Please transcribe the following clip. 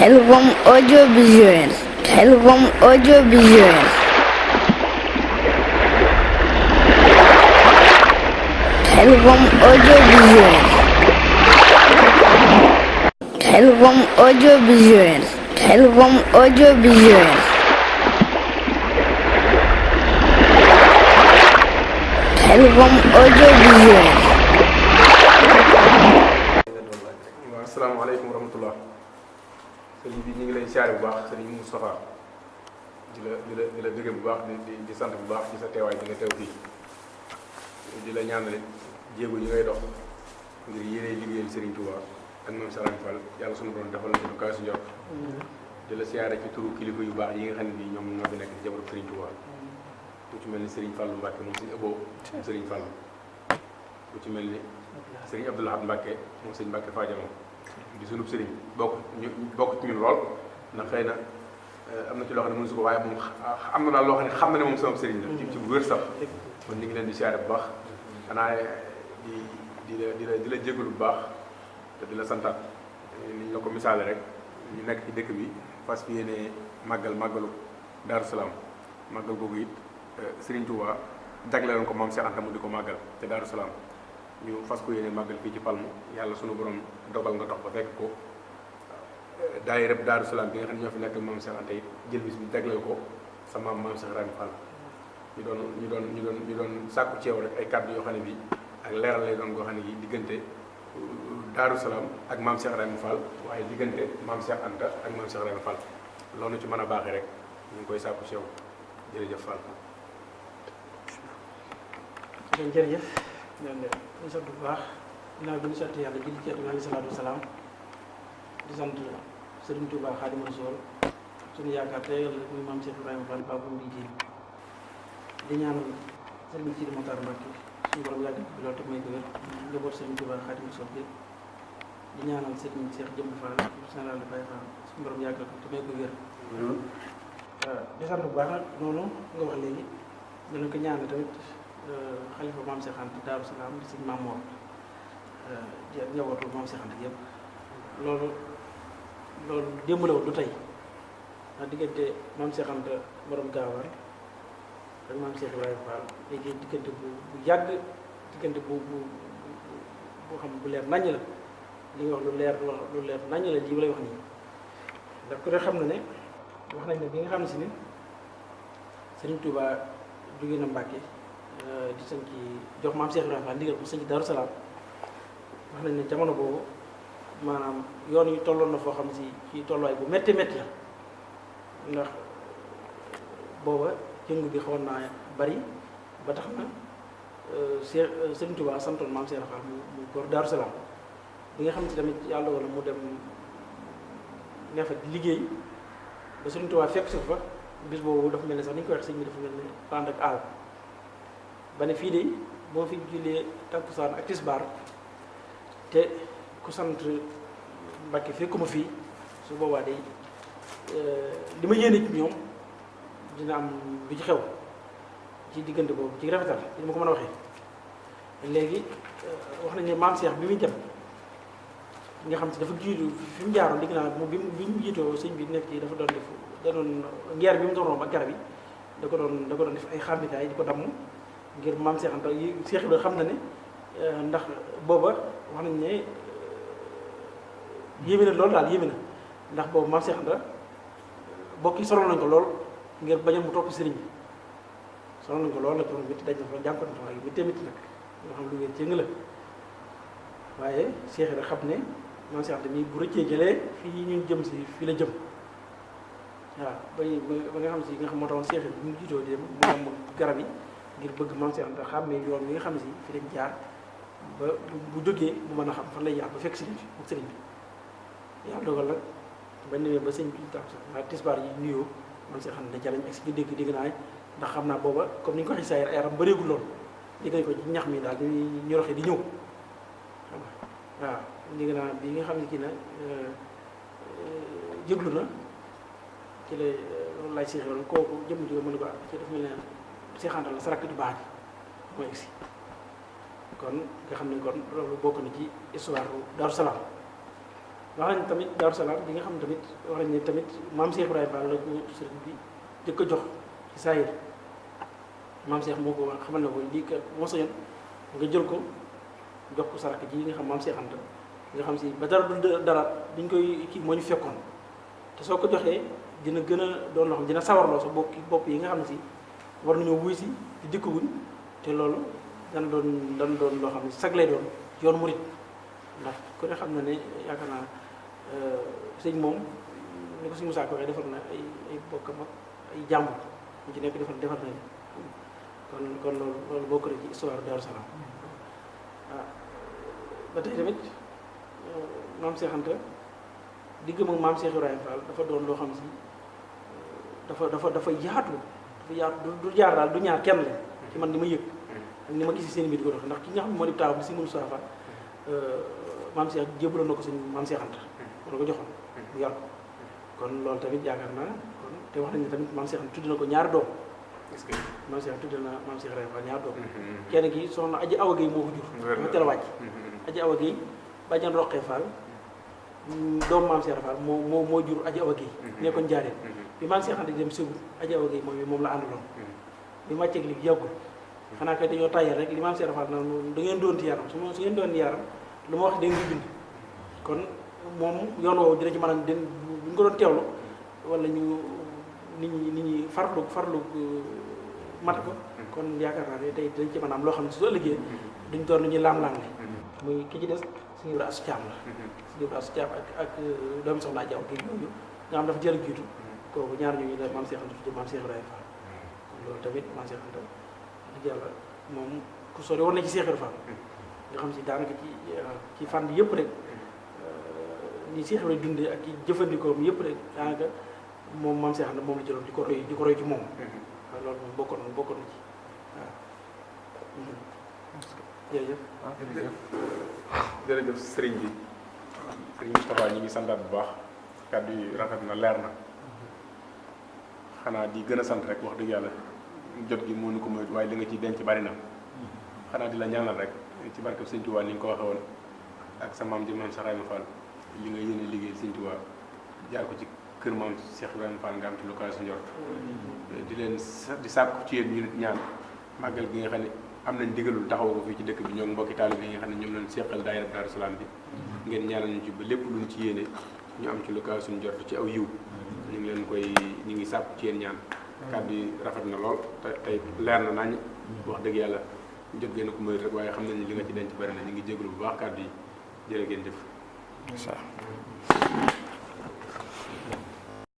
Khelcom audiovisuel. Khelcom audiovisuel. Khelcom audiovisuel. Khelcom audiovisuel. Khelcom audiovisuel. Khelcom audiovisuel. waaw asalaamaaleykum wa rahmatullah sëriñ bi ñu ngi lay siyaare bu baax sëriñ Moustapha di la dégg bu baax di sant bu baax ci sa teewaay bi nga teew fii di la ñaanale jéego yi ngay dox ngir yéene liggéeyal sëriñ Touba ak Mame Cheikh Ibra Fall yàlla sunu borom defal na ko kaw si njort di la siyaare ci turu kilifa yu baax yi nga xam ne bii ñoom ñoo fi nekk di jabaru sëriñ Touba ku ci mel ni sëriñ Fallou Mbacke moom sëriñ Abo moom sëriñ Fallou ku ci mel ni sëriñ Abdoulaye Mbacke moom sëriñ Mbacke Fadiama di sunub sëriñ bokk ci ñun lool ndax xëy na am na ci loo xam ne mënu su ko waaye moom am na daal loo xam ne xam na ne moom sama sëriñ la ci bu wér sax kon ñu ngi leen di siyaare bu baax xanaa di la jégalu bu baax te di la santaat ni ñu la ko misaale rek ñu nekk ci dëkk bi fas fi yéene màggalu Daaru Salaam màggal googu it Sëriñ Touba jagleeloon ko Maam Cheikh Anta mu di ko màggal te Daaru Salaam ñu fas ko yéene màggal fii ci Palmu yàlla sunu borom dogal nga dox ba fekk ko daayira Daaru Salaam bi nga xam ne ñoo fi nekkal Maam Cheikh Anta it jël bis bi jagleel ko sa maam Cheikh Ibrahima Fall ñu doon sàkku ceew rek ay kàddu yoo xam ne bi ak leeral lay doon goo xam ne gi diggante Daaru Salaam ak Maam Cheikh Ibrahima Fall waaye diggante Maam Cheikh Anta ak Maam Cheikh Ibrahima Fall loolu ci mën a baaxee rek ñu ngi koy sàkku ceew jërëjëf Fall. jërëjëf ñu sant bu baax ginnaaw bi ñu sant yàlla julli ci alayhi salaatu wasalaam di sant Serigne Touba Xaadimu Rasuul suñu yaakaar tey muy Maam Cheikh Ibrahima Fall Babou Mbodj di ñaanal Serigne Sidi Mokhtar Mbacké suñu borom yàgg bi loolu te may ko wér njaboot Serigne Touba Xaadimu Rasuul bi di ñaanal Serigne Cheikh Jëmb Fall général de Baye Fall suñu borom yàgg te may ko wér di sant bu baax nag noonu nga wax léegi dana ko ñaanal tamit xalifa Maam Cheikh Anta Daaru Salaam di sëñ Maam Mor njabootu Maam Cheikh Anta yëpp loolu démb la woon du tey ndax diggante Maam Cheikh Anta borom gaawaan ak Maam Cheikh Ibrahima Fall léegi diggante bu yàgg diggante bu xam bu leer naññ la li nga wax lu leer naññ la lii lay wax nii ndax ku ne xam na ne wax nañ ne bi nga xam ne si ni Serigne Touba jóge na Mbàkke di sañ ci jox Maam Cheikh Ibrahima Fall ndigal ko sañ ci Daaru Salaam wax nañ ne jamono boobu maanaam yoon yi tolloon na foo xam si ci tolluwaay bu métti la ndax booba yëngu bi xawoon naa bari ba tax na Serigne Touba santoon Maam Cheikh Fall mu góor Daaru Salaam bi nga xam si tamit yàlla wala mu dem ne fa di liggéey ba Serigne Touba fekk si fa bis boobu dafa mel ne sax ni ñu koy wax sëñ bi dafa mel ne ànd ak àll ba ne fii de boo fi jullee takkusaan ak tisbaar te ku sant Mbàkke fekkuma fii su boobaa day li ma yéene ci ñoom dina am lu ci xew ci diggante boobu ci rafetal li ma ko mën a waxee léegi wax nañ ne Maam Cheikh bi muy dem nga xam si dafa jiitu fi mu jaaroon digg naa bi mu jiitoo sëñ bi nekk ci dafa doon ngeer bi mu doon romb ak garab yi da ko doon def ay xàmmikaay di ko damm ngir Maam Cheikh Anta yi Cheikh Ibrahima xam na ne ndax booba wax nañ ne yéeme na loolu daal yéeme na ndax boobu Maam Cheikh Anta bokk yi sonal nañ ko lool ngir bañoon mu topp sëriñ bi sonal nañ ko lool la toon métti daj na fa jànkoon na yu métti métti nag nga xam lu wér cëng la waaye Cheikh Ibrahima xam ne Maam Cheikh Anta mii bu rëccee jëlee fii ñun jëm si fii la jëm waaw ba nga xam si nga xam moo taxoon Cheikh Ibrahima bi mu jiitoo dem mu am garab yi ngir bëgg Maam Cheikh Anta xàmmee yoon wi nga xam ne si fi lañ jaar ba bu jógee mu mën a xam fan lay jaar ba fekk sëriñ bi ak sëriñ bi yàlla dogal nag bañ demee ba sëñ bi tax sax tisbaar yi nuyoo Maam Cheikh Anta jarañ ak si ñu dégg naa ndax xam naa booba comme ni ñu ko waxee saa yaram bëreegul loolu dégg nañ ko ci ñax mi daal ñu roxee di ñëw xam nga waaw dégg naa bi nga xam ne kii na jéglu na ci la loolu laaj Cheikh Ibrahima kooku jëm ji mën a ko ci daf mel ne Cheikh Anta la sarak ju baax ji mooy egsi kon nga xam ne kon loolu bokk na ci histoire Daaru Salaam wax nañ tamit Daaru Salaam bi nga xam ne tamit wax nañ ne tamit maam Cheikh Ibrahima Fall la ko sëriñ bi jëkk a jox ci saayir maam Cheikh moo ko xamal ne ko lii kat moo sañoon nga jël ko jox ko saraka ji nga xam maam Cheikh Anta nga xam si ba dara du dara duñ koy kii moo ñu fekkoon te soo ko joxee dina gën a doon loo xam dina sawarloo sa bopp yi nga xam ne si war nañoo wuy si di dikkaguñ te loolu dana doon loo xam ne sag lay doon yoon murit ndax ku ne xam na ne yaakaar naa sëñ moom ni ko suñu Musaa ko waxee defar na ay bokkam ak ay jàmbur ñu ci nekk defar nañu kon loolu bokk na ci histoire Daaru Salaam waaw ba tey tamit maam Cheikh Anta diggam ak maam Cheikh Ibrahima Fall dafa doon loo xam si dafa yaatu du jaar daal du ñaar kenn la ci man ni ma yëg ak ni ma gis seen mbir di ko dox ndax ki nga xam ne moo di taaw bi si mënu saafa maam Cheikh jébaloon na ko sëñ maam Cheikh Anta wala ko joxoon bu yàgg kon loolu tamit yaakaar naa kon te wax nañ ne tamit maam Cheikh Anta tudd na ko ñaari doom est-ce que maam Cheikh tudd na maam Cheikh Ibrahima Fall ñaari doom kenn ki soxna Aji Awa Guèye moo ko jur dafa teel a wàcc Aji Awa Guèye bàjjan Roqee Fall doom maam Cheikh Fall moo jur Aji Awa Guèye nekkoon jaareen bi maam Cheikh Anta dem Sëbu Aji Awa Guèye moom la àndaloon bi mu wàcceeg léegi yàggul xanaa kay dañoo tàyyal rek li maam Cheikh Fall naan da ngeen doon ti yaram su ngeen doon yaram lu ma wax da ngeen bind kon moom yoon woowu dina ci mën a den bu ñu ko doon teewlu wala ñu nit ñi farlu mat ko kon yaakaar naa ne tey dinañ ci mën a am loo xam ne su ëllëgee duñ doon lu ñuy laam-laamle muy ki ci des suñu Ibra Asu Caam la suñu Ibra Asu Caam ak doomi soxna Jaw gi ñooñu nga xam dafa jël jiitu kooku ñaar ñooñu la maam Cheikh Anta tudd maam Cheikh Ibrahima Fall kon loolu tamit maam Cheikh Anta di yàlla moom ku sori war na ci Cheikh Ibrahima Fall nga xam si daanaka ci fànn yëpp rek ni Cheikh Ibrahima dundee ak ci jëfandikoom yëpp rek daanaka moom maam Cheikh Anta moom la jëloon di ko roy ci moom waaw loolu moom bokkoon na ci waaw jërëjëf sëriñ bi sëriñ Moustapha ñi ngi santaat bu baax kàddu yi rafet na leer na xanaa di gën a sant rek wax dëgg yàlla jot gi mënu ko moytu waaye li nga ciy denc bari na xanaa di la ñaanal rek ci barkeb sëñ Tuubaa ni nga ko waxee woon ak sa maam ji maam Cheikh Ibrahima Fall li nga yéene liggéey sëñ Tuubaa jaar ko ci kër maam Cheikh Ibrahima Fall nga am ci lu kawe sa njort di leen di sàkku ci yéen ñu nit ñaan màggal gi nga xam ne am nañ digalul taxaw ko fii ci dëkk bi ñoo mbokki taalib yi nga xam ne ñoom lañ seqal daayira Daaru Salaam bi ngeen ñaanal ñu ci ba lépp luñ ci yéene ñu am ci lu kawe suñu njort ci aw yiw ñu ngi sàkku ci yéen ñaan kàddu yi rafet na lool te tey leer na nañ wax dëgg yàlla jot ngeen ko moytu rek waaye xam nañ li nga ci denc bari na ñu ngi jégalu bu baax kàddu yi jërë ngeen jëf